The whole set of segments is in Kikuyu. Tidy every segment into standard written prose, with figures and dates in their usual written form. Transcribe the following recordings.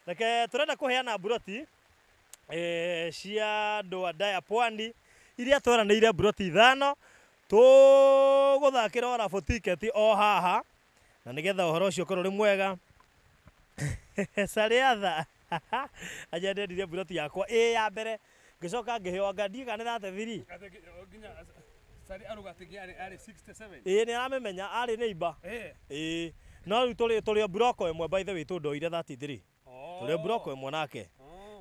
Reke tũrenda kũheana mburoti cia andũ a Ndaya Pwani iria tweranĩire mburoti ithano tũgũthakĩra o raffle ticket o haha na nĩgetha ũhoro ũcio ũkorwo ũrĩ mwega. Sariatha anja ndendirie mburoti yakwa ĩ ya mbere ngĩcoka ngĩheo anga ndiĩ kana nĩ 33. Sari aruga atĩ arĩ 67. Ĩĩ nĩ aramĩmenya arĩ neighbor. Ĩĩ no rĩu tũrĩ o mburoko ĩmwe, by the way, tũndoire 33. Tũrĩ o mburoko ĩmwe nake.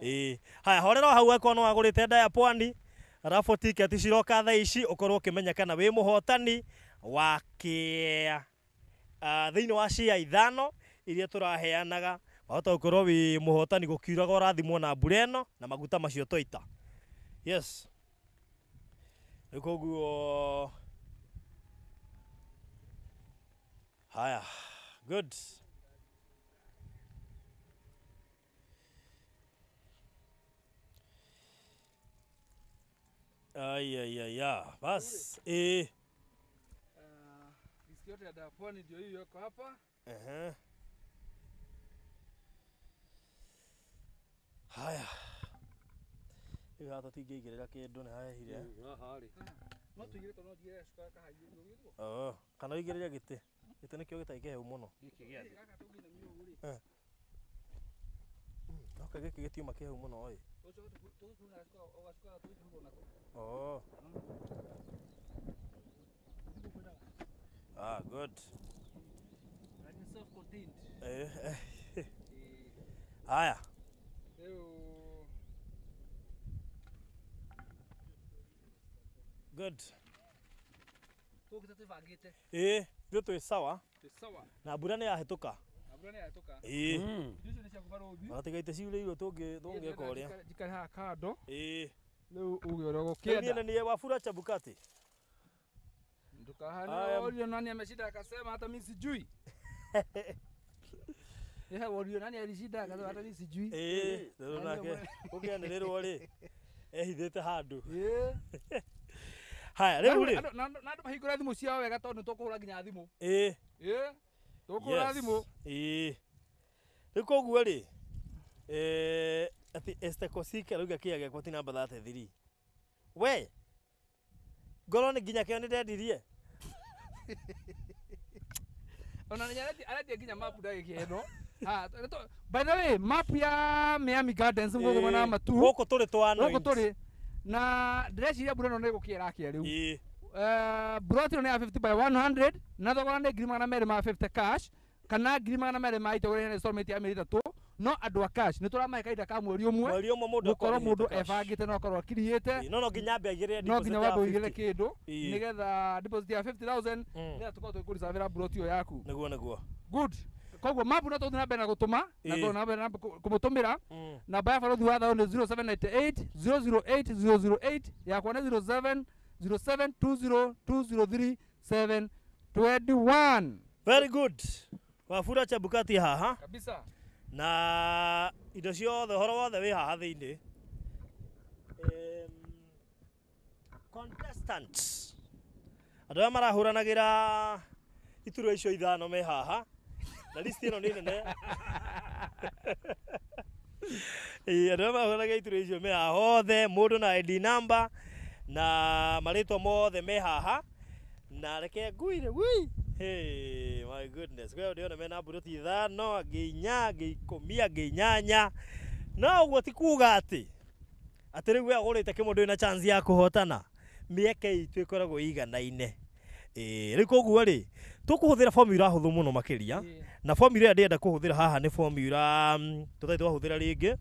Ĩĩ haya, horera o hau angĩkorwo nĩ wagũrĩte Ndaya Pwani raffle ticket ciroka thaa ici ũkorwo ũkĩmenya kana wĩ mũhotani wa kĩa thĩinĩ wa cia ithano iria tũraheanaga. Wahota gũkorwo wĩ mũhotani gũkiuraga ũrathimwo na mbura ĩno na maguta macio twaita. Yes, rĩu koguo haya, good. Ai, bas. List yote ya Ndaya Pwani ndio hiyo iko hapa. Haya. Rĩu haha tũtingĩigĩrĩra kĩndũ nĩ hahehire. Haha rĩ. No tũigĩre tondũ no njigĩre gacuka kahaigĩrĩrio gĩthwo. Oh, kana ũigĩrĩre gĩtĩ. Gĩtĩ nĩkĩo gĩtarĩ kĩhehu mũno. Gĩkĩ gĩa thĩ. Gaka tũngĩinamia ũguo rĩ. No kaĩ gĩkĩ gĩtiuma kĩhehu mũno ĩ. Tũcoke tũgĩkurura gacuka o gacuka tũgĩkurura nako. Oh. Ah, good. Na ni self contained. Haya. Rĩu Good. tũkĩte twĩbangĩte. Ĩĩ, ithuĩ twĩ sawa. Twĩ sawa. Na mbura nĩ yahĩtũka. Na mbura nĩ yahĩtũka. Ĩĩ. Indo icio nĩ ciaku barũthi. Ona tiga itĩ ciurĩirwo tũngĩka ũrĩa. Njikare haha kando. Ĩĩ. Rĩu uge ũrĩa Rĩu niĩ ũgũkĩenda. nĩ niĩ Wafula Chebukati. Ndukahane Haya. worio nani ameshinda akasema hata mimi sijui. Yeye worio nani alishinda akasema hata mimi sijui. Ĩĩ, rĩu nake ũkĩanĩrĩrwo rĩ ehithĩte handũ. Ĩĩ. Haya, rĩu rĩ. Na andũ mahingũre thimũ ciao wega tondũ nĩtũkũhũra nginya thimũ. Ĩĩ. Ĩĩ. Tũkũhũra thimũ. Ĩĩ. Rĩu koguo rĩ, atĩ Esther Kosike arauga kĩya gĩakwa ti namba 33. We ngorwo nĩ nginya kĩo nĩ ndendirie. Ona nĩ arendia nginya map ndagĩka ĩno. By the way, map ya Miami Gardens gũkũ mwena wa Matu. Gũkũ tũrĩ twa Gũkũ tũrĩ. Na ndĩreciria mbura ĩno nĩ gũkĩa ĩrakĩa rĩu. Ĩĩ. Mburoti ĩno nĩ ya 50 by 100 na thogora nĩ ngiri magana merĩ ma 50 cash kana ngiri magana merĩ ma itũgũrĩre installment ya mĩeri ĩtatũ. No andũ a cash nĩ tũramahe kahinda ka mweri ũmwe. Mweri ũmwe mũndũ gũkorwo akorwo mũndũ arĩhĩte cash. ebangĩte no akorwo akiriĩte. Ĩĩ, no nginya ambe aigĩrĩre No nginya deposit ya wambe ũigĩrĩre 50. kĩndũ Ĩĩ. nĩgetha deposit ya 50,000 nĩgetha tũkorwo tũgĩkũreservĩra mburoti ĩyo yaku. Nĩguo, nĩguo. Good. Koguo mapu no tũthiĩ na mbere na gũtũma na Ĩĩ. tũthiĩ na mbere na kũmũtũmĩra. Namba ya barũthi wa thayũ nĩ 0798 008 008, yakwa nĩ 07 07 20 203 721. Very good. Wafula Chebukati haha. Kabisa. Na indo ciothe ũhoro wothe wĩ haha thĩinĩ. Contestants. Andũ arĩa marahũranagĩra iturwa icio ithano me haha. Na list ĩno nĩ nene. Ĩĩ, andũ arĩa marahũranagĩra iturwa icio me haha othe, mũndũ na ID number na marĩtwa mothe me haha. Na reke nguire, wui. Hey, my goodness. Kwa hiyo ndĩrona mena mburoti ithano, angĩ inya, angĩ ikũmi, angĩ inyanya. No ũguo ti kuga atĩ rĩu we ũgũrĩte kĩmwe ndũrĩ na chance ya kũhotana. Mĩeke itũ ĩkoragwo ĩiganaine. Ĩĩ, rĩu koguo rĩ, tũkũhũthĩra formula hũthũ mũno makĩria. Na formula ĩrĩa ndĩrenda kũhũthĩra haha nĩ formula, tũtarĩ twahũthĩra rĩngĩ.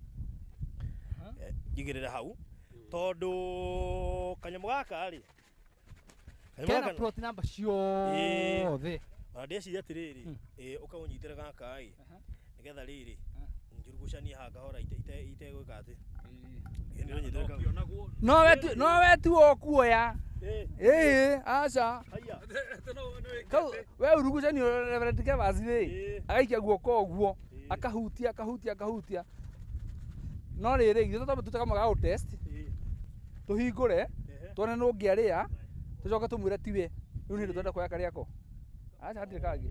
Njigĩrĩre hau. Tondũ kanyamũ gaka rĩ, kanyamũ Kena gaka plot number ciothe. Ona ndĩreciria atĩrĩrĩ, ũkaũnyitĩra gaka ĩ, nĩgetha rĩrĩ, njurugucanie haha kahora itegwĩka atĩ. Ĩĩ, nĩ ũnyitĩre kau. No we tu, no we tu ũkuoya. Ĩĩ, aca. Haiya. Kau we urugucanio Reverend Kevas rĩ, agaikia guoko ũguo, akahutia, akahutia, akahutia. No rĩrĩ, ithuĩ tũtamba tũte kamwe ga gũ-test, tũhingũre, tuone nũ ũngĩarĩa, tũcoke tũmwĩre tiwe. Rĩu nĩ tũrenda kuoya karĩa ko. Aca, hatirĩ kangĩ.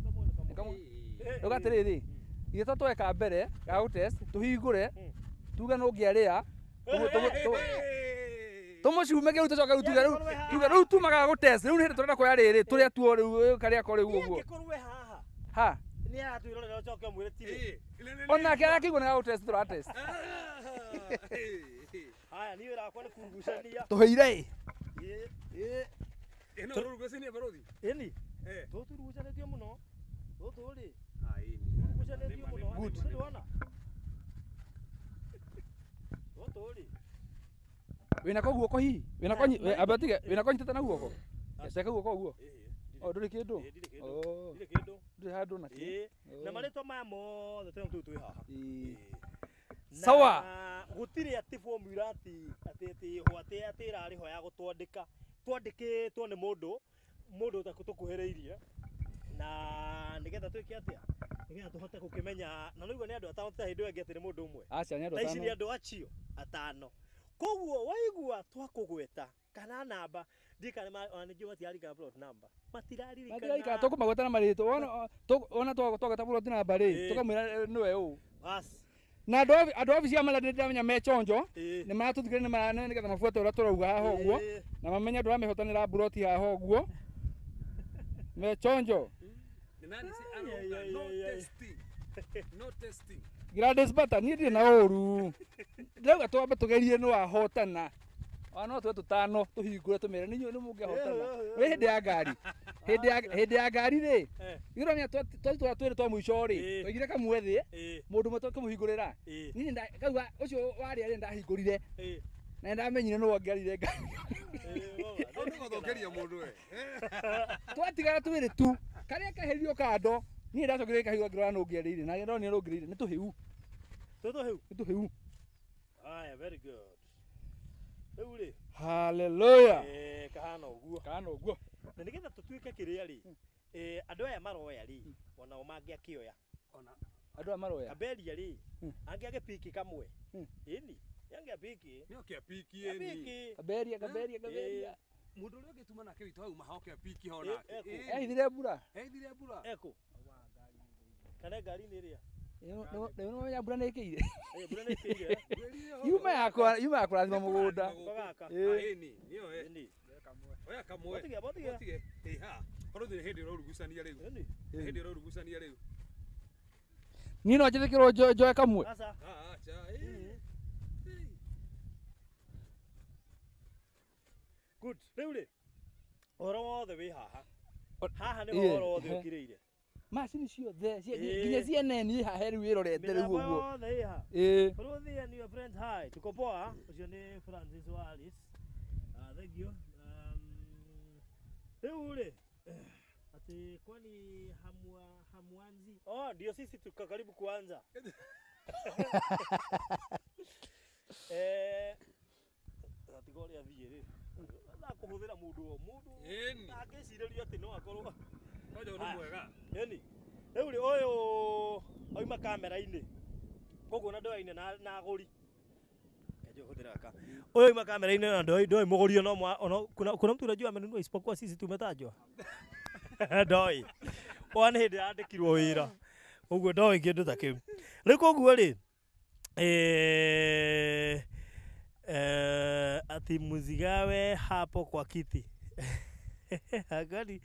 Nĩ kamwe. Rĩu atĩrĩrĩ, Ithe to tweka mbere ga gũtest tũhingũre tuge no ngĩarĩa tũmũcume kĩu tũcoke rĩu tuge rĩu tuge rĩu tumaga gũtest rĩu nĩ hĩndĩ tũrenda kuoya rĩrĩ tũrĩa tuo rĩu karĩa ko rĩu ũguo. Angĩkorwo we haha. Ha. Nĩ aratwĩrorera ũcoke ũmwĩre tirĩ. Onake arakĩigua nĩ ga gũtest tũratest. Haya niĩ wĩra wakwa nĩ kurugucania. Tũhĩire ĩ. Ĩ. Ĩno ũrugucania barothi. Ĩni. Eh. Tũturugucanĩtio mũno. Tũtũ rĩ. Ah, ĩni. Turugucanĩtio mũno. Good. Nĩndĩrona. Tũtũ rĩ. Wĩna ko guoko hihi? Wĩna ko amba tige wĩna ko nyitĩte na guoko? Teka guoko ũguo. O ndũrĩ kĩndũ. Ĩ, ndirĩ kĩndũ. Oh. Ndirĩ kĩndũ. Ndũrĩ handũ nakĩ. Ĩ. Na marĩtwa maya mothe tũrĩa tũu twĩ haha. Ĩ. Na Sawa. Gũtirĩ atĩ formula atĩ atĩ atĩ ho atĩ atĩ ĩrarĩ ho ya gũtwandĩka. Twandĩkĩtwo nĩ mũndũ mũndũ ũtakũtũkuhĩrĩirie na nĩgetha twĩke atĩa nĩgetha tũhote gũkĩmenya na nĩguo nĩ andũ atano ta hĩndĩ ĩyo ĩngĩ atĩ nĩ mũndũ ũmwe. Aca nĩ andũ Thaa ici nĩ atano. andũ acio atano. Koguo waigua twakũgweta kana namba ndikana ona ningĩ matiraririkana plot number. Matiraririkana. Matirarikana tũkũmagweta na marĩtwa. Wona wona twagweta plot number rĩ tũkamwĩra nĩwe ũũ. Bas. Na andũ a obici ya Malandi nĩndĩramenya me chonjo Ĩ. nĩ maratũthikĩrĩria nĩ mara nĩgetha mabuate ũrĩa tũrauga haha ũguo na mamenye andũ arĩa mehotanĩra mburoti haha ũguo me chonjo. Nĩ nani si arauga no testing. No testing. Gladys Bata niĩ ndirĩ na ũru ndĩrauga twambe tũgerie nĩ wahotana ona no tuwe tũtano tũhingũre tũmere nĩ inyuĩ nĩ mũngĩhotana nĩ hĩndĩ ya ngari hĩndĩ ya ngari rĩ gĩthomia twatwara twĩrĩ twa mũico rĩ twaigire kamwe thĩ mũndũ ũmwe tũkĩmũhingũrĩra niĩ kauga ũcio warĩa rĩ ndahingũrire na ndamenyire nũ wongerire ngari Ndũgũthũkĩria mũndũ we. Twatigara twĩrĩ tu karĩa keherio kando niĩ ndacokire ngahingũra ngĩrora nũ ũngĩarĩire na ndonire nũ ũngĩrĩire nĩ tũhĩu. Tũtũhĩu? Nĩ tũhĩu. Haya, very good. Rĩu rĩ. Hallelujah. Kahana ũguo. Kahana ũguo. Na nĩgetha tũtuĩke kĩrĩa rĩ, andũ aya maroya rĩ, onao mangĩakĩoya. Ona andũ aya maroya. Kaberia rĩ, angĩagĩpiki kamwe. Ĩni, angĩapiki. Nĩ oke apiki ĩni. Kaberia, kaberia, kaberia. Mũndũ ũrĩa ũngĩ tuma nake witũ hau maha oke apiki ho nake. Ehithire mbura. Ehithire mbura. Eko. Kana ngari-inĩ ĩrĩa. Rĩu nĩ mbura nĩ ĩkĩire. Mbura nĩ ĩkĩire. Yuma yakwa, yuma ya kũrathima mũgũnda. Ĩni, nĩyo ĩ. Oya kamwe. Botige, botige. Botige. Ĩ ha. Korwo nĩ hĩndĩ ũrorugucania rĩu. Hĩndĩ ũrorugucania rĩu. Niĩ no njĩtĩkĩrwo njoe kamwe. Aca. Aca. Good. Rĩu rĩ, ũhoro wothe wĩ haha. Haha nĩho ũhoro wothe ũkirĩire. Macini ciothe nginya CNN ĩ haha rĩu ĩrorete rĩu ũguo. Mĩtambo yothe ĩ haha. Ĩ. Bũrũthi and your friends, hi. Tuko poa. Ũcio nĩ Francis wa Alice. Thank you. Rĩu rĩ, ati kwani hamwanzi? Oh, ndio sisi tuko karibu kuanza. Atiga ũrĩa athiĩ rĩ. Ndakũhũthĩra mũndũ o mũndũ. Angĩcirĩria atĩ no akorwo Ngoja nĩ mwega. Ĩni. Rĩu rĩ ũyũ oima kamera-inĩ. Koguo na ndoaine na agũri. Kenjo hũthĩra ka. Ũyũ oima kamera-inĩ na ndoi mũgũri no kuna mtu unajua amenunua isipokuwa sisi tumetajwa. Ndoi. Wa nĩ hĩndĩ yandĩkirwo wĩra. Ũguo ndoi kĩndũ ta kĩu. Rĩu koguo rĩ ati muzigawe hapo kwa kiti. Gani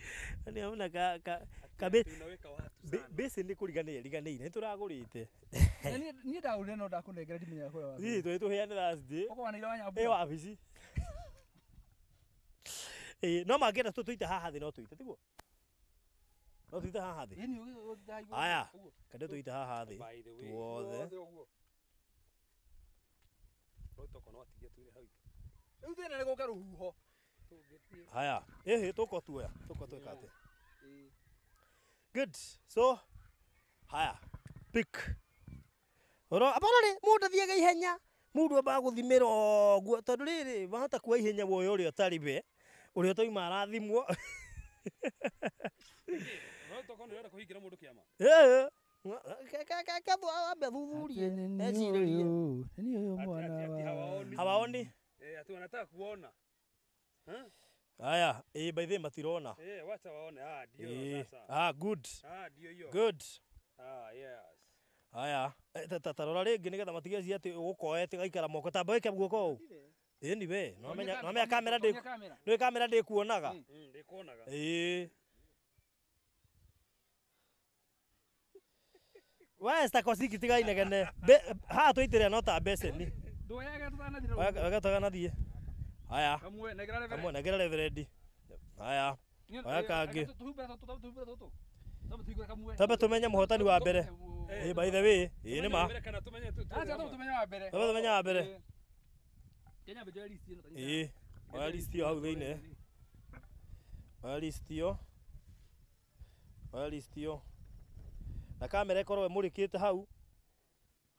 ni hamna ka ka base ni kuriganire riganire ni turagurite. Ni ndagurire no ndakunengera ndimenyaga kũrĩa wa. Ii twĩ tũheane Thursday. Ũkorwo nĩ ira Ĩ wabici. Ĩ no mangĩenda tũtũite haha thĩ no tũite tiguo? No tũite haha thĩ. Aya, kende tũite haha thĩ tuothe. Rĩu thĩna nĩ gũka rũhuho. Haya, ĩhĩ tũko tuoya, tũko twĩka atĩa? Good. So, haya, pick. Oro, apana rĩ, mũndũ athiaga ihenya. Mũndũ ambaga gũthimĩra ũguo tondũ rĩrĩ wahota kuoya ihenya woya ũrĩa ũtarĩ we, ũrĩa ũtauma arathimwo. Protocol nĩ ũrenda kũhingĩra mũndũ kĩama. Ĩĩ. Ambe athuthurie, ecirĩrie. Nĩ ũyũ mwana wa. Hawaoni? Ati wanataka kuona. Haya, by the way matirona. Wacha waone. Ah, ndio sasa. Ah, good. Ah, ndio hiyo. Good. Ah, yes. Haya, ta rora rĩngĩ nĩgetha matigeci atĩ ũgũkoete gaikara moko tamba wĩke guoko ũũ. Ĩni we, no menya kamera ndĩ nĩ kamera ndĩkuonaga. Ndikuonaga. Ĩĩ. We Stakosiki tiga inegene. Haha twaitĩrĩra no ta beceni. Ndoyage tutanathira. Wega tũganathiĩ. Haya. Kamwe negera reverend. Kamwe negera reverend. Haya. Oya kangĩ. Tuhumbĩra tũtũ, tuhumbĩra tũtũ. Tambe tuigure kamwe. Tambe tumenye mũhotani wa mbere. Ĩĩ, by the way, ĩĩ nĩ ma. Mbere kana tumenye tu. Acha tu tumenye wa mbere. Tambe tumenye wa mbere. Kenya mbejo list ĩno. Ĩĩ. Oya list ĩyo hau thĩinĩ. Oya list ĩyo. Oya list ĩyo. Na kamera ĩkorwo ĩmũrĩkĩte hau.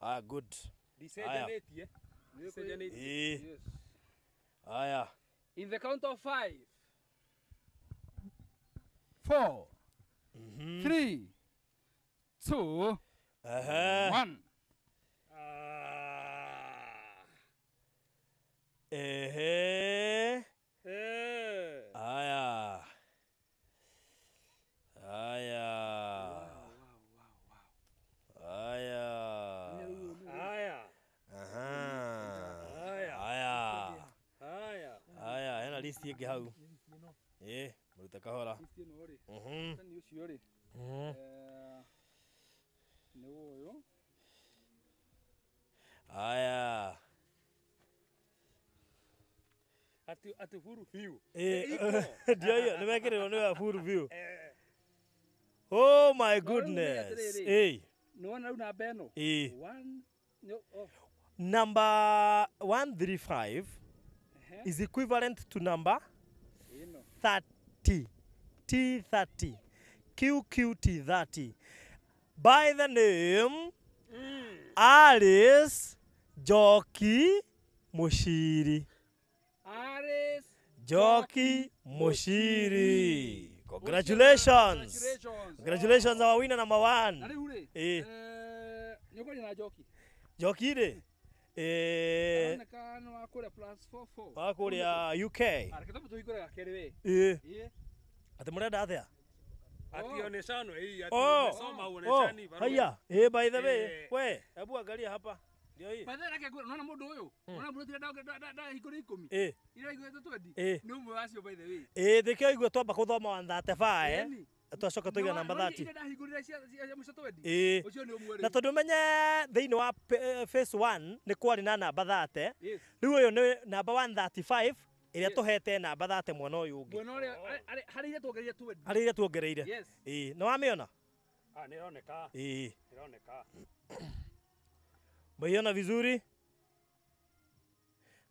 Ah, good. Ndicenjanĩtie. Ndicenjanĩtie. Ĩĩ. Yes. Haya. In the count of 5, 4, 3, 2, Ehe. 1. Ah. Ehe. Eh. Haya. Haya. Haya. Haya. Aha. Haya. Haya. Haya. Haya, hena list ĩngĩ hau. Ĩĩ, mũrute kahora. List ĩno rĩ. Nĩ ũcio rĩ. Nĩ ũyũ. Haya. Ati full view. Ĩĩ, Iko. ndio hiyo, nĩmekĩrĩrwo nĩ full view. Eh. Oh my rĩu nĩ goodness. atĩrĩrĩ. Ĩĩ. Nĩ wona rĩu namba ĩno? Ĩĩ. One, no, oh, Number 135 ehe, is equivalent to number ĩno. 30. T30. QQT30. By the name Alice Njoki Mushiri. Alice Njoki Mushiri. Congratulations. Congratulations. Congratulations, our winner number Na 1. rĩu rĩ, Ĩĩ. nĩ ũkwaria na Njoki? Njoki rĩ, Aroneka nĩ wa kũrĩa +44. wa kũrĩa UK. Ah, reke twambe tũhingũre ga kerĩ we. Ĩĩ. Ĩĩ. Atĩ mũrenda atĩa? Ati oneshano hii ati Oh. umesoma Oh, uoneshani barua. haya. Eh, by the way, Eh. we, hebu angalia hapa. Ndio hii. By the way, reke ngwĩre, nĩwona mũndũ ũyũ? Nĩwona mũndũ ũrĩa ndahingũra 10? Eh, Iria hingũrĩte 20? Eh. Nĩ ũmwe wacio by the way. eh, thikio igua twamba kuthoma 135 eh. Ĩni. Twacoka tũiga namba 30. Iria ndahingũrire cia mũico 20? Ĩĩ. Ũcio nĩ ũmwe Na rĩu. tondũ menye thĩinĩ wa phase 1 nĩ kwarĩ na namba 30. Yes. Rĩu ũyũ nĩ namba 135 ĩrĩa Yes. tũhete namba 30 mwena ũyũ ũngĩ. Mwena ũrĩa harĩ iria tuongereire 20. Harĩ iria tuongereire. Yes. Ĩĩ, nĩ wamĩona? Ah, nĩroneka. Ĩĩ. Nĩroneka. Umeiona vizuri?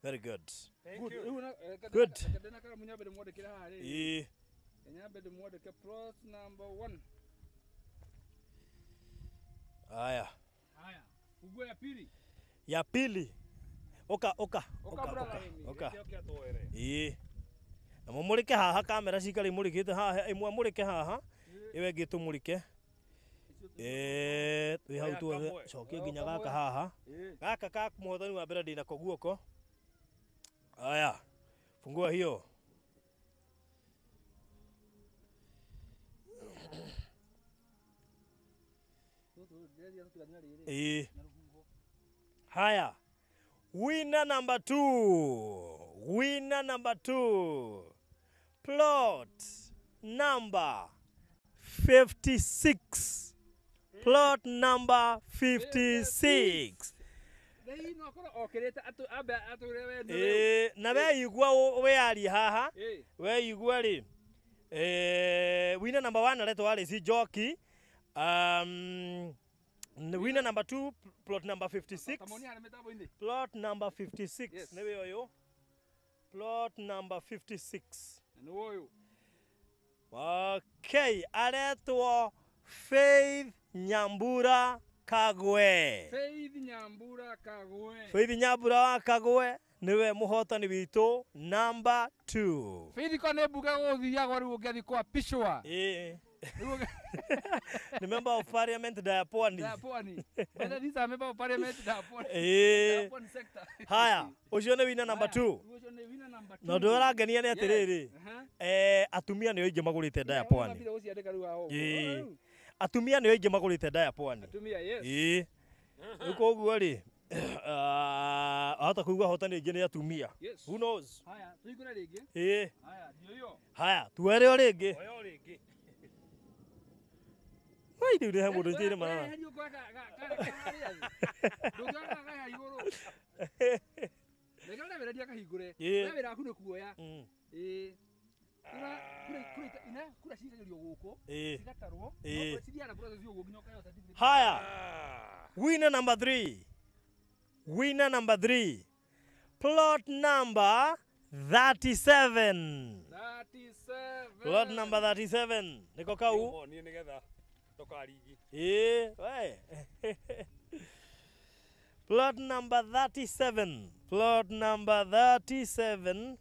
Very good. Thank Good. you. Rĩu na- Good. reke ndĩna karamu nyambe ndĩmwandĩkĩre haha rĩ. Ĩĩ. Nyambe ndĩmwandĩke plot number 1. Haya. Haya. Funguo ya pili. Ya pili. Oka, oka, Oka, oka, brother. oka, oka. Gĩkĩ ũkĩa twere. Ĩĩ. Na mũmũrĩke haha kamera cikare imũrĩkĩte haha ĩmwe mũrĩke haha ĩyo ĩngĩ tũmũrĩke. Ĩĩ, twĩ hau Oya tuothe kamwe. cokia nginya gaka haha. Ĩĩ. Gaka ka mũhotani wa mbere ndĩnako guoko. Haya. Fungua hiyo. Tũtũ ndĩrethiĩ tũtigane na rĩrĩ. Ĩĩ. Na rũhuho. Haya. Winner number 2. Winner number 2. Plot number 56. Plot number 56. Rĩu no akorwo okĩrĩte ambe atwĩre we nĩwe ũũ. Ĩĩ, na weigua wĩyarie haha Ĩĩ. weigua rĩ, winner number 1 aretwo Alice Njoki, winner number 2 plot number 56. Ta muonie harĩa mĩtambo-inĩ. Plot number 56. Yes. Nĩwe ũyũ plot number 56. Na nĩ ũyũ. Okay, aretwo Faith Nyambura Kagwe. Faith Nyambura Kagwe. Faith Nyambura wa Kagwe niwe muhotani witũ number 2. Faith ko nĩ mbunge gũthiagwo rĩu ũngĩathiĩ kwapishwa. Ĩĩ. Rĩu Ni member of parliament Diapwani. Diapwani. Whether these are member of parliament Diapwani. Ĩĩ. Diapwani sector. Haya, ũcio nĩ winner number Haya, 2. ũcio nĩ winner number 2. Na ũndũ ũrĩa ũrangenia nĩ atĩrĩrĩ, Aha. atumia nĩo aingĩ magũrĩte Diapwani. Wambire gũciandĩka rĩu haha ũguo. Ĩĩ. Rĩu. Atumia nĩo aingĩ magũrĩte ndaya pwani. Atumia, yes. Ĩĩ. Rĩu koguo rĩ, ahota kũigua ahotani aingĩ nĩ atumia. Yes. Who knows? Haya, tũhingũre rĩngĩ. Ĩĩ. Haya, ndio hiyo. Haya, tuere o rĩngĩ. Oya o rĩngĩ. Wai rĩu nĩ he mũndũ njĩrĩ marara. Weherie ũkoya karĩa thĩ. Ndũngĩoya kaya igũrũ. Reke reverendi akahingũre. Ĩĩ. We wĩra waku nĩ kuoya. Ĩĩ. Kura kura ina kura cigagĩrio gũkũ. Ĩĩ. Cigatarwo. Ĩĩ. No cithiaga na process ũguo nginya ũkaheo certificate. Haya. Winner number 3. Winner number 3. Plot number 37. 37. Plot number 37. Niko kau. Monie nĩgetha ndũkarigi. Ĩĩ, we. Plot number 37. Plot number 37.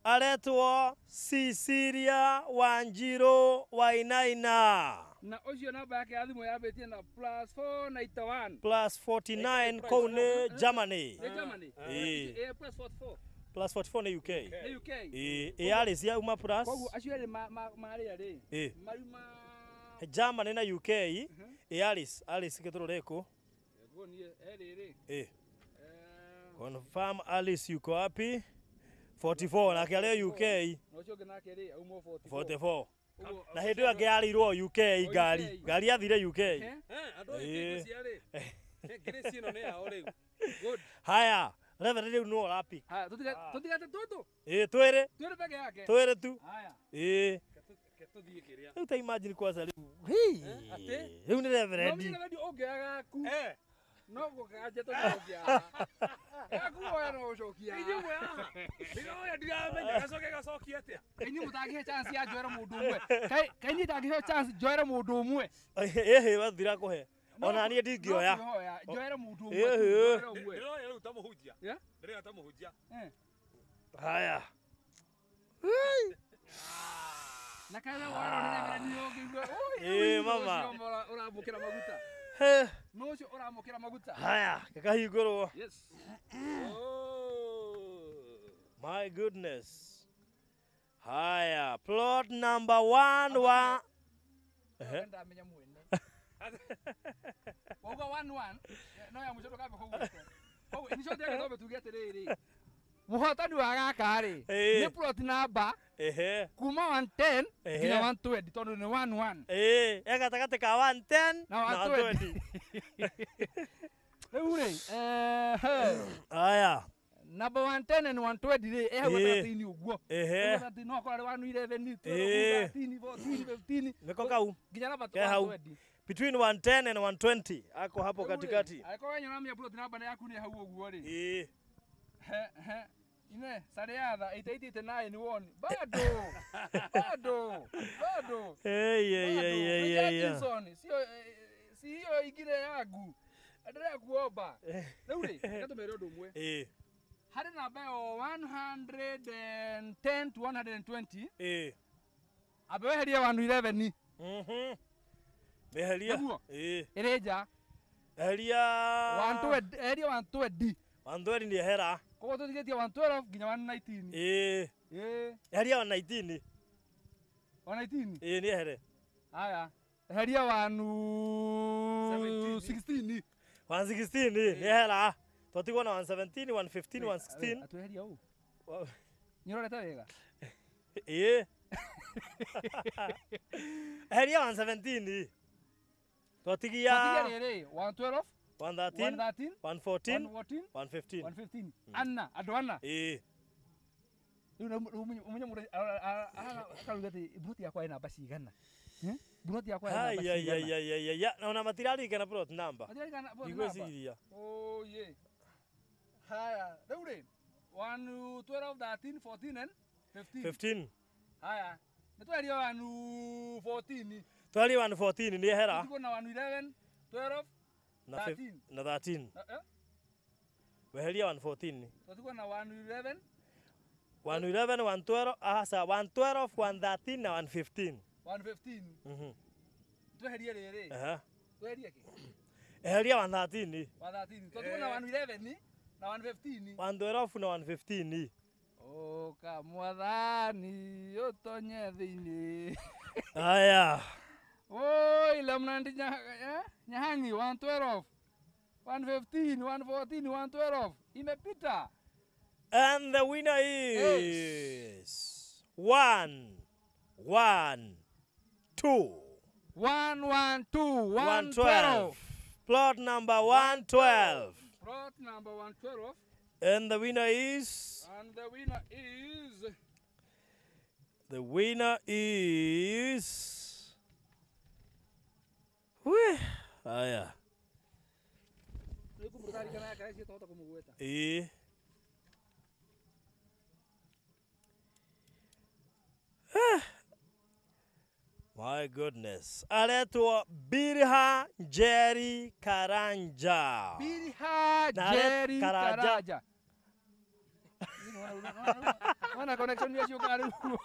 Aretwo Cecilia Wanjiru Wainaina. Na ũcio namba yake ya thimũ yambĩtie na plus 491. Plus 49 kũu nĩ Germany. Nĩ Germany. Ĩĩ. Ĩĩ, plus 44. Plus 44 nĩ UK. Nĩ UK. Ĩĩ, ĩ Alice yauma plus. Koguo acio erĩ marĩa rĩ. Ĩĩ. Mariuma. Germany na UK. Ĩ Alice, Alice gĩtũrũre kũ? Nguonie erĩ rĩ. Ĩĩ. Confirm Alice yuko wapi? 44 nake arĩ UK. Na ũcio ũngĩ nake rĩ auma 44. 44. Ũguo Na hĩndĩ ĩyo ĩngĩ yarĩirwo UK ngari. Ngari yathire UK. Eh? Andũ a UK ciarĩ. Grace ĩno nĩ yao rĩu. Good. Haya, Reverend rĩu nĩwe ũrapick. Haya, tũtigate tũtũ. Ĩĩ, twĩrĩ. Twĩrĩ peke yake. Twĩrĩ tu. Haya. Ĩĩ. Ke tũthiĩ kĩrĩa. Rĩu ta imagine kwanza rĩu. Hii. Atĩ? Rĩu nĩ No Reverend. mimi Reverend ũngĩoya gaku. Eh. No gũkanja tũngĩoya. Gaku woya no ũcokia. Inyuĩ mwe haha. Ndĩroya ndiramenya gacoke gacokie atĩa. Kaĩ mũtangĩhe chance ya njoere mũndũ ũmwe. Kaĩ niĩ ndangĩheo chance njoere mũndũ ũmwe. Ĩhĩ wathira kũhe. Ona niĩ ndingĩoya. No kwĩhoya njoere mũndũ ũmwe. Ĩhĩ. Njoere ũmwe. Ndĩroya rĩu ta mũhunjia. Yeah? Ndĩroya ta mũhunjia. Eh. Haya. Na kaĩ we woerwo nĩ Reverend nĩ ũngĩigua. Ĩĩ, mama. Ũcio ũramũkĩra maguta. He. No ũcio ũramũkĩra maguta. Haya, gĩkahingũrwo. Yes. My goodness. Haya, plot number 1 wa Ehe. Ndamenya mwene. Wauga 1-1 no ya mũico ndũkambe kũgweta. Koguo in short yake twambe tuge atĩrĩrĩ. Mũhotani wa gaka rĩ Ĩĩ. nĩ plot number Ehe. kuma 110 Ehe. nginya 120 tondũ nĩ 1-1. Ĩĩ, e gatagatĩ ka 110 Na na 120. 120. Rĩu rĩ Haya. number 110 and 120 rĩ e hau Ĩĩ. gatagatĩ-inĩ ũguo. Ehe. Gatagatĩ no akorwo arĩ 111, Ĩĩ. 12, 13, 14, 15 Nĩko kau. nginya namba Ke hau. 120. Between 110 and 120 ako hapo Rĩu rĩ, katikati. Angĩkorwo we nĩũramenya plot number yaku nĩ hau ũguo rĩ. Ĩĩ. He, he. Ine, Sariatha, 8889 won. Bado. Bado. Bado. Hey, hey, hey, hey, hey, hey. Atkinson, sio si hiyo ingine yangu. Endelea kuomba. Rĩu rĩ, reke tũmere ũndũ ũmwe. Ĩĩ. Harĩ namba ĩyo 110 to 120, Ĩĩ. ambe weherie 111 Mhm. Meheria. Nĩguo? Ĩĩ. ĩrĩ nja. Eheria. 120, eheria 120. 120 nĩ ehera. Koguo tũtigĩtie 112 nginya 119. Ĩĩ. Ĩĩ, Eheria 119. 119. Ĩĩ nĩ ehere. Haya. Eheria 116. 116 nĩ ehera. Twatigwo na 117, 115, 116. Atweheria ũũ. Nĩũrorete wega? Ĩĩ. Eheria 117. Twatigia Twatigia rĩrĩ 112, 113, 113, 114, 114, 115. 115. Anna, andũ ana. Ĩĩ. Rĩu ũmenye mũndũ akarauga atĩ mburoti yakwa ĩ namba cigana. Mburoti yakwa ĩ namba Ai ai ai cigana. ai ai ai. Na ona matirarikana plot number. Matirarikana plot number. Ndigwĩciria. Oh ye. Haya, rĩu rĩ 1 12 13 14 and 15. 15. Haya. Nĩ tweheria 114. Tweherie 114 nĩ ehera. Tũtigwo na 111, 12, Na 13. na 13. Eh? Weheria 114. Tũtigwo na 111, 111, 112, aca 112, 113 na 115. 115. Mhm. Tweherie rĩrĩ. Aha. Tweherie kĩ? Eheria 113. 113. Tũtigwo na 111 na 115. 112 na 115. Ũka mwathani ũtonye thĩinĩ. Haya. Oi, Lemnandi Nyahangi 112. 115, 114, 112. Imepita. And the winner is 1 1 2 1 1 2 1 112. 12. Plot number 112. Plot number 112. And the winner is And the winner is the winner is Wee. Haya. Eh. My goodness. Aretwo Birha Jerry Karanja. Birha Na are- Jerry Karanja. Karaja. Wana connection ya ciũkaga rĩu.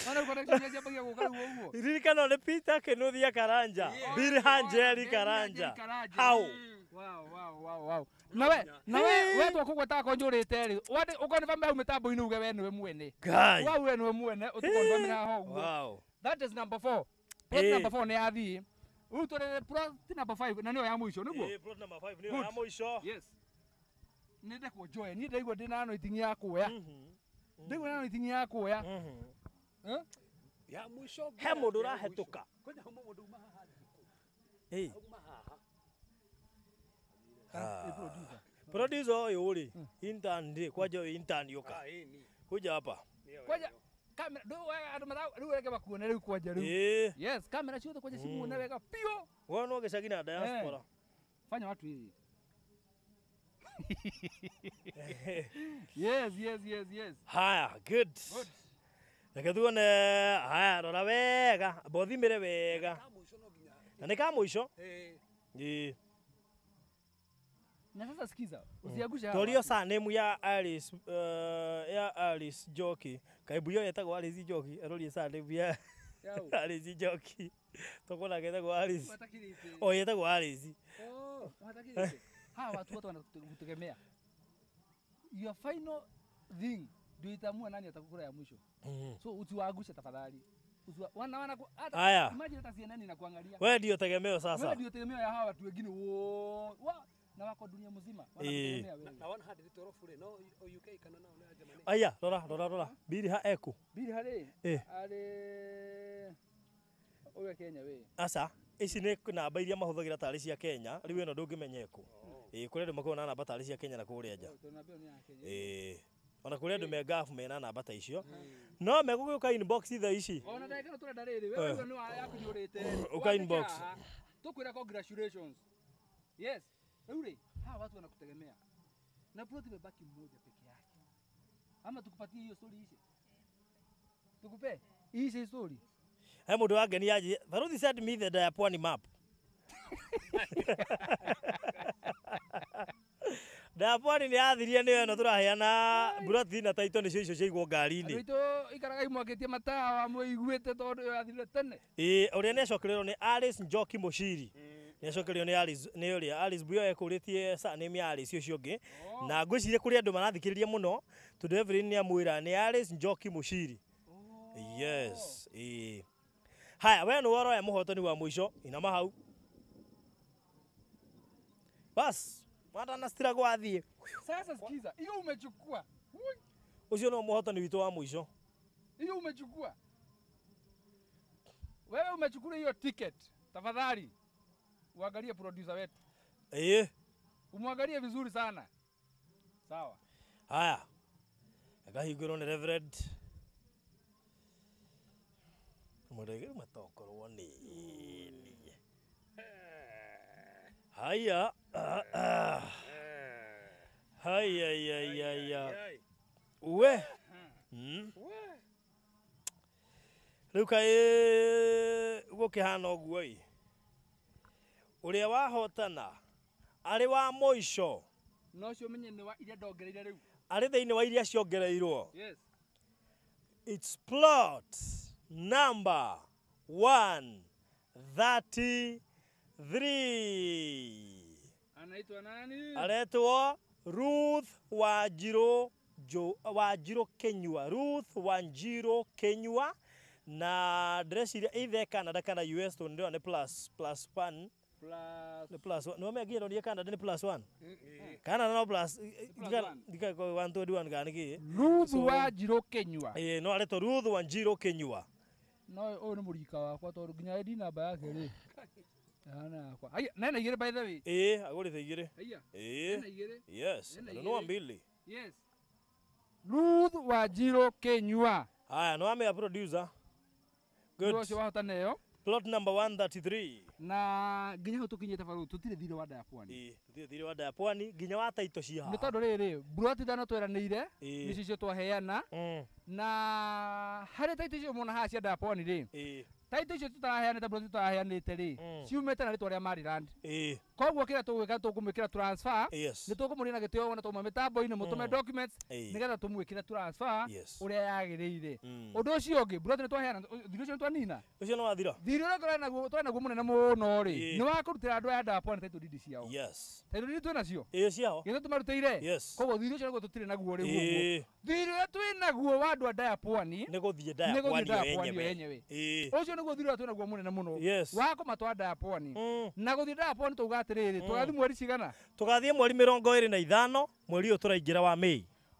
Wana connection ya ciambagia gũka rĩu ũguo. Ririkana nĩ Peter Kinuthia Karanja. Birha Jerry Karanja. How? Wow, wow, wow, wow. Nawe we twakũgwetaga ko njũrĩte rĩ. Wande ũkonfirm hau mĩtambo-inĩ uge we nĩwe mwene. Guy. Wa we nĩwe mwene ũtũkonfirm haha ũguo. Wow. That is number 4. Plot Eh. number 4 nĩ yathiĩ. Rĩu tũrĩ plot number 5 na nĩyo ya mũico nĩguo? Eh, plot number 5 nĩyo Good. ya mũico. Yes. Nĩ ndekwo njoe, niĩ ndaigua ndĩna anointing ya kuoya. Ndaigua ndĩna anointing ya kuoya. Eh? Ya mwisho. He mũndũ ũrahetũka. Kwanja hauma mũndũ uma haha. Eh. Uma haha. Kana ĩ producer. Producer ũyũ rĩ, intern rĩ, kwanja ũyũ intern yũka. Ah, ĩ ni. Kuja hapa. Kwanja kamera ndũ we andũ matha rĩu reke makuone rĩu kwanja rĩu. Eh. Yes, kamera ciothe kwanja cimuone wega piũ. Wona gĩcagi na diaspora. Fanya watu hivi. Yes, yes, yes, yes. Haya, good. Good. Reke tuone, haya, rora wega, bothimĩre wega. Ka mwisho no nginya. Na nĩ ka mũico? Eh. Ĩĩ. Na sasa sikiza, usiangushe hawa. Torio watu. surname ya Alice, ya Alice Njoki. Kaibu yo yetagwo Alice Njoki, arorie surname ya Yau. Alice Njoki. Tokona getagwo Alice. Watakirite. O yetagwo Alice. Oh, watakirite. Hawa watu wote wanakutegemea. Your final thing ndio itaamua nani atakukura ya mwisho. So usiwaangushe tafadhali. Usiwa, wana wana hata Haya. imagine hata CNN inakuangalia. We ndio tegemeo Wewe sasa. ndio tegemeo ya hawa watu wengine wote. Na wako dunia mzima wanakutegemea wewe. Na 112 rĩ no UK kana nao nĩ Germany. Aya, rora rora rora. Biri ha eku. Bili harĩ Eh. arĩ ũyũ Kenya we. Aca, ici nĩ namba iria mahũthagĩra tarĩ cia Kenya, rĩu ĩno ndũngĩmenya ĩkũ. Ĩĩ, kũrĩ andũ makoragwo na namba tarĩ cia Kenya na kũrĩa nja. Tondũ namba ĩyo nĩ ya Kenya. Ĩĩ. Ona kũrĩ andũ me ngabu mena namba ta icio. No megũgĩũka inbox thaa ici. Ona ndagĩka ĩno tũrenda rĩrĩ, we ũyũ nĩ wa yaku nĩ ũrĩte. Ũka inbox. Tukwĩra congratulations. Yes. Rĩu rĩ, hawa watu wanakutegemea. Na plot imebaki mmoja peke yake. Ama tukupatie hiyo story ishe. Tukupe ishe story. He mũndũ wangenia anjĩrire, Baruthi send me the Diapwani map. Diapwani nĩ yathirie nĩyo ĩno tũraheana buroti na taito nĩcio icio ciaigwo Andũ ngari-inĩ. aitũ ikaragai mwakĩtie matawa mwĩiguĩte tondũ ĩyo yathirire tene. Ĩĩ, ũrĩa nĩ acokereirwo nĩ Alice Njoki Mũciri. Nĩ acokereirwo nĩ Alice nĩ ũrĩa Alice Buya ekũrĩtie surname ya Alice ũcio ũngĩ. Na ngwĩciria kũrĩ andũ marathikĩrĩria mũno tondũ Evelyn nĩ amwĩra nĩ Alice Njoki Mũciri. Yes, ĩĩ. Haya, we nĩwe ũroya mũhotani wa mũico, inama hau. Bas, matanacitira gwathiĩ. Sasa sikiza, hiyo umechukua. Ui, Ũcio no mũhotani witũ wa mũico. Hiyo umechukua. Wewe umechukua hiyo ticket. Tafadhali uangalie producer wetu. Ĩĩ. Umwangalie vizuri sana. Sawa. Haya. Akahingũrwo nĩ Reverend. Mũrege matokorwo nĩ niĩ. Haya. Ah, ah. Haya ya ya ya. We. Rĩu kaĩ gũkĩhana ũguo ĩ. Ũrĩa wahotana arĩ wa mũico No ũcio menye nĩ wa iria ndongereire rĩu. arĩ thĩinĩ wa iria ciongereirwo. Yes. It's plot number 133. Anaitwa nani? Aretwo Ruth Wanjiru Wanjiru Kenyua. Ruth Wanjiru Kenyua Na ndĩreciria either Canada kana US tondũ ndĩrona nĩ plus plus one. Plus Nĩ plus one. Nĩwamenya nginya ndonire Canada nĩ plus one. Canada no plus Plus one. ndika 121 kana nĩkĩ. Ruth So- wa Njirũ Kĩnyua. Ĩĩ, no aretwo Ruth Wanjiru Kĩnyua. No ũyũ nĩ mũrika wakwa tondũ nginya ID namba yake rĩ. Hana yakwa. Aya, nena igĩrĩ by the way. Ĩĩ, agũrĩte igĩrĩ. Aya, Ĩĩ. nena igĩrĩ. Yes, Nena anunua igĩrĩ. mbili. Yes. Ruth Wanjiru Kĩnyua. Haya, no amea producer. Good. Ũcio ũcio wahota neyo Plot number 133. Na nginya hau tũkinyĩte barũ tũtirĩ thirĩ wa Ndaya Pwani. Ĩĩ, tũtirĩ thirĩ wa Ndaya Pwani nginya wa taito cia Nĩ haha. tondũ rĩrĩ mburoti ithano tweranĩire Ĩĩ. nĩcio icio twaheana na harĩ taito icio muona haha cia Ndaya Pwani rĩ, taito icio tũtaraheanĩte, mburoti tũtaraheanĩte rĩ, ciumĩte na rĩtwa rĩa Maryland. Koguo kĩrĩa tũgwĩka, tũkũmwĩkĩra transfer. Nĩ tũkũmũria na gĩtĩo wona twauma mĩtambo-inĩ mũtũme documents nĩgetha tũmwĩkĩre transfer ũrĩa yagĩrĩire. Ũndũ ũcio ũngĩ, mburoti nĩ twaheana, thirĩ ũcio nĩ twanina. Ũcio nĩ wathira. Thirĩ ũrĩa tũrĩ naguo mũnene mũno rĩ, nĩ wa kũrutĩra andũ aya Ndaya Pwani title deed ciao. Title deed twĩ nacio. Ĩĩ, ciao. Githĩ tũmarutĩire? Koguo thirĩ ũcio nĩguo tũtirĩ naguo rĩu ũguo. Thirĩ ũrĩa twĩ naguo wa andũ a Ndaya Pwani Nĩ gũthiĩ Ndaya nĩ gũthiĩ Pwani Ndaya yo Pwani yo yenyewe. yenyewe. Ũcio nĩguo thirĩ ũrĩa twĩ naguo mũnene mũno wa kũmatwara Ndaya Pwani. Na gũthiĩ Ndaya Pwani tauga atĩrĩrĩ, tũgathiĩ mweri cigana? Tũgathiĩ mweri 25, mweri ũyũ tũraingĩra wa May.